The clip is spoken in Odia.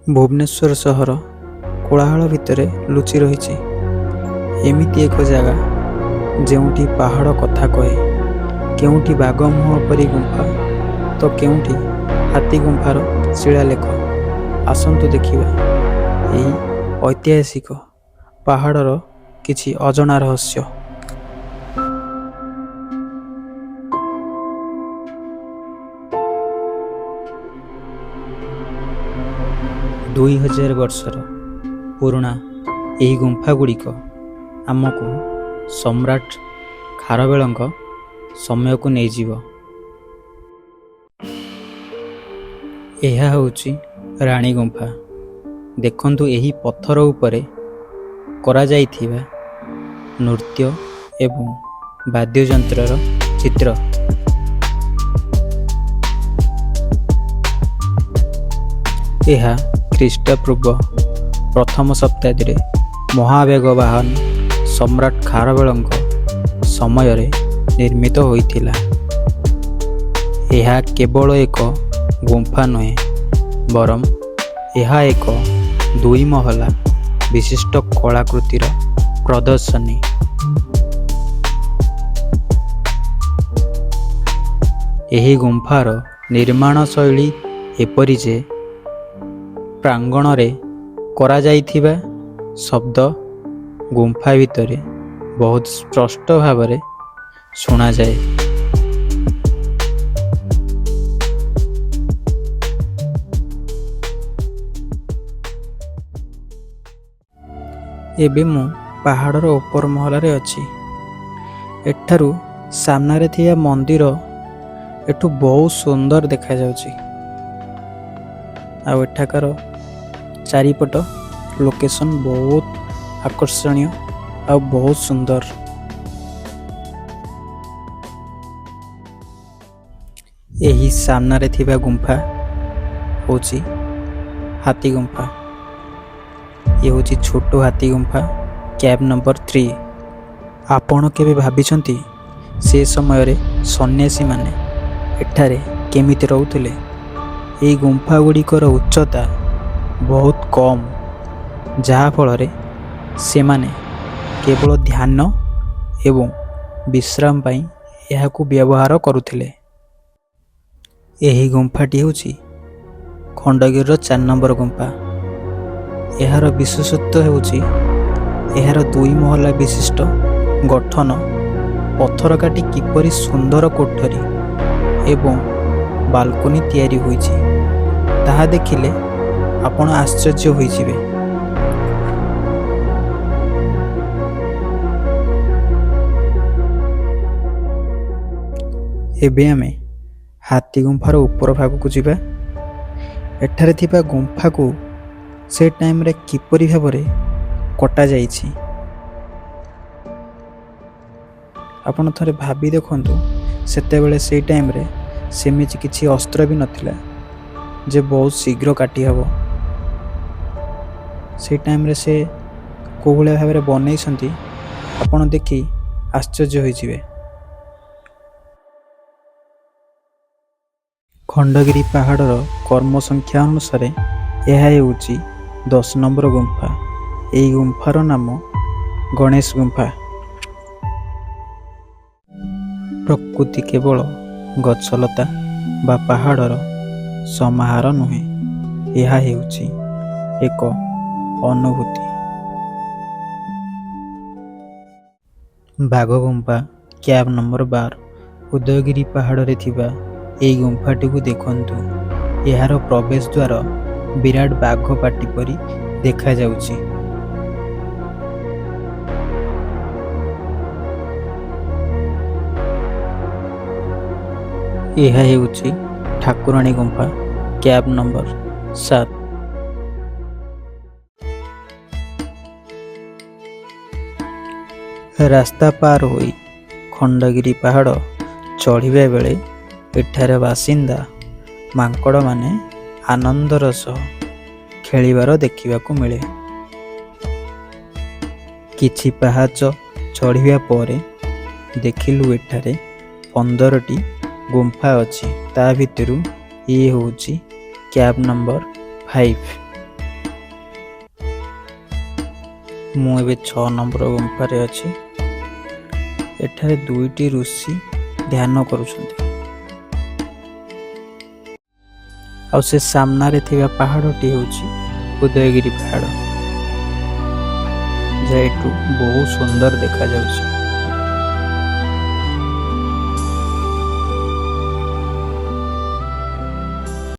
ଭୁବନେଶ୍ୱର ସହର କୋଳାହଳ ଭିତରେ ଲୁଚି ରହିଛି ଏମିତି ଏକ ଜାଗା, ଯେଉଁଠି ପାହାଡ଼ କଥା କହେ। କେଉଁଠି ବାଘ ମୁହଁ ପରି ଗୁମ୍ଫା ତ କେଉଁଠି ହାତୀ ଗୁମ୍ଫାର ଶିଳାଲେଖ। ଆସନ୍ତୁ ଦେଖିବା ଏହି ଐତିହାସିକ ପାହାଡ଼ର କିଛି ଅଜଣା ରହସ୍ୟ। 2000 ବର୍ଷର ପୁରୁଣା ଏହି ଗୁମ୍ଫା ଗୁଡ଼ିକ ଆମକୁ ସମ୍ରାଟ ଖାରବେଳଙ୍କ ସମୟକୁ ନେଇଯିବ। ଏହା ହେଉଛି ରାଣୀ ଗୁମ୍ଫା। ଦେଖନ୍ତୁ ଏହି ପଥର ଉପରେ କରାଯାଇଥିବା ନୃତ୍ୟ ଏବଂ ବାଦ୍ୟଯନ୍ତ୍ରର ଚିତ୍ର। ଏହା ଖ୍ରୀଷ୍ଟପୂର୍ବ ପ୍ରଥମ ଶତାବ୍ଦୀରେ ମହାମେଘବାହନ ସମ୍ରାଟ ଖାରବେଳଙ୍କ ସମୟରେ ନିର୍ମିତ ହୋଇଥିଲା। ଏହା କେବଳ ଏକ ଗୁମ୍ଫା ନୁହେଁ, ବରଂ ଏହା ଏକ ଦୁଇ ମହଲା ବିଶିଷ୍ଟ କଳାକୃତିର ପ୍ରଦର୍ଶନୀ। ଏହି ଗୁମ୍ଫାର ନିର୍ମାଣ ଶୈଳୀ ଏପରି ଯେ ପ୍ରାଙ୍ଗଣରେ କରାଯାଇଥିବା ଶବ୍ଦ ଗୁମ୍ଫା ଭିତରେ ବହୁତ ସ୍ପଷ୍ଟ ଭାବରେ ଶୁଣାଯାଏ। ଏବେ ମୁଁ ପାହାଡ଼ର ଉପର ମହଲାରେ ଅଛି। ଏଠାରୁ ସାମ୍ନାରେ ଥିବା ମନ୍ଦିର ଏଠୁ ବହୁତ ସୁନ୍ଦର ଦେଖାଯାଉଛି ଆଉ ଏଠାକାର ଚାରିପଟ ଲୋକେସନ୍ ବହୁତ ଆକର୍ଷଣୀୟ ଆଉ ବହୁତ ସୁନ୍ଦର। ଏହି ସାମ୍ନାରେ ଥିବା ଗୁମ୍ଫା ହେଉଛି ହାତୀ ଗୁମ୍ଫା। ଇଏ ହେଉଛି ଛୋଟ ହାତୀ ଗୁମ୍ଫା, କ୍ୟାବ୍ ନମ୍ବର 3। ଆପଣ କେବେ ଭାବିଛନ୍ତି, ସେ ସମୟରେ ସନ୍ନ୍ୟାସୀମାନେ ଏଠାରେ କେମିତି ରହୁଥିଲେ? ଏହି ଗୁମ୍ଫା ଗୁଡ଼ିକର ଉଚ୍ଚତା ବହୁତ କମ୍, ଯାହାଫଳରେ ସେମାନେ କେବଳ ଧ୍ୟାନ ଏବଂ ବିଶ୍ରାମ ପାଇଁ ଏହାକୁ ବ୍ୟବହାର କରୁଥିଲେ। ଏହି ଗୁମ୍ଫାଟି ହେଉଛି ଖଣ୍ଡଗିରିର 4 ନମ୍ବର ଗୁମ୍ଫା। ଏହାର ବିଶେଷତ୍ୱ ହେଉଛି ଏହାର ଦୁଇ ମହଲା ବିଶିଷ୍ଟ ଗଠନ। ପଥର କାଟି କିପରି ସୁନ୍ଦର କୋଠରୀ ଏବଂ ବାଲକୋନି ତିଆରି ହୋଇଛି, ତାହା ଦେଖିଲେ ଆପଣ ଆଶ୍ଚର୍ଯ୍ୟ ହୋଇଯିବେ। ଏବେ ଆମେ ହାତୀ ଗୁମ୍ଫାର ଉପର ଭାଗକୁ ଯିବା। ଏଠାରେ ଥିବା ଗୁମ୍ଫାକୁ ସେ ଟାଇମ୍ରେ କିପରି ଭାବରେ କଟାଯାଇଛି, ଆପଣ ଥରେ ଭାବି ଦେଖନ୍ତୁ। ସେତେବେଳେ ସେଇ ଟାଇମ୍ରେ ସେମିତି କିଛି ଅସ୍ତ୍ର ବି ନଥିଲା ଯେ ବହୁତ ଶୀଘ୍ର କାଟି ହେବ। ସେଇ ଟାଇମ୍ରେ ସେ କେଉଁ ଭଳିଆ ଭାବରେ ବନେଇଛନ୍ତି, ଆପଣ ଦେଖି ଆଶ୍ଚର୍ଯ୍ୟ ହୋଇଯିବେ। ଖଣ୍ଡଗିରି ପାହାଡ଼ର କର୍ମ ସଂଖ୍ୟା ଅନୁସାରେ ଏହା ହେଉଛି 10 ନମ୍ବର ଗୁମ୍ଫା। ଏହି ଗୁମ୍ଫାର ନାମ ଗଣେଶ ଗୁମ୍ଫା। ପ୍ରକୃତି କେବଳ ଗଛଲତା ବା ପାହାଡ଼ର ସମାହାର ନୁହେଁ, ଏହା ହେଉଛି ଏକ ଅନୁଭୂତି। ବାଘ ଗୁମ୍ଫା, କ୍ୟାବ୍ ନମ୍ବର 12। ଉଦୟଗିରି ପାହାଡ଼ରେ ଥିବା ଏହି ଗୁମ୍ଫାଟିକୁ ଦେଖନ୍ତୁ। ଏହାର ପ୍ରବେଶ ଦ୍ୱାର ବିରାଟ ବାଘ ପାଟି ପରି ଦେଖାଯାଉଛି। ଏହା ହେଉଛି ଠାକୁରାଣୀ ଗୁମ୍ଫା, କ୍ୟାବ୍ ନମ୍ବର 7। ରାସ୍ତା ପାର ହୋଇ ଖଣ୍ଡଗିରି ପାହାଡ଼ ଚଢ଼ିବା ବେଳେ ଏଠାରେ ବାସିନ୍ଦା ମାଙ୍କଡ଼ମାନେ ଆନନ୍ଦର ସହ ଖେଳିବାର ଦେଖିବାକୁ ମିଳେ। କିଛି ପାହାଚ ଚଢ଼ିବା ପରେ ଦେଖିଲୁ ଏଠାରେ 15ଟି ଗୁମ୍ଫା ଅଛି। ତା ଭିତରୁ ଇଏ ହେଉଛି କ୍ୟାବ୍ ନମ୍ବର 5। ମୁଁ ଏବେ 6 ନମ୍ବର ଗୁମ୍ଫାରେ ଅଛି। ଏଠାରେ ଦୁଇଟି ଋଷି ଧ୍ୟାନ କରୁଛନ୍ତି। ଆଉ ସେ ସାମ୍ନାରେ ଥିବା ପାହାଡ଼ଟି ହେଉଛି ଉଦୟଗିରି ପାହାଡ଼, ଯାହା ଏଠୁ ବହୁତ ସୁନ୍ଦର ଦେଖାଯାଉଛି।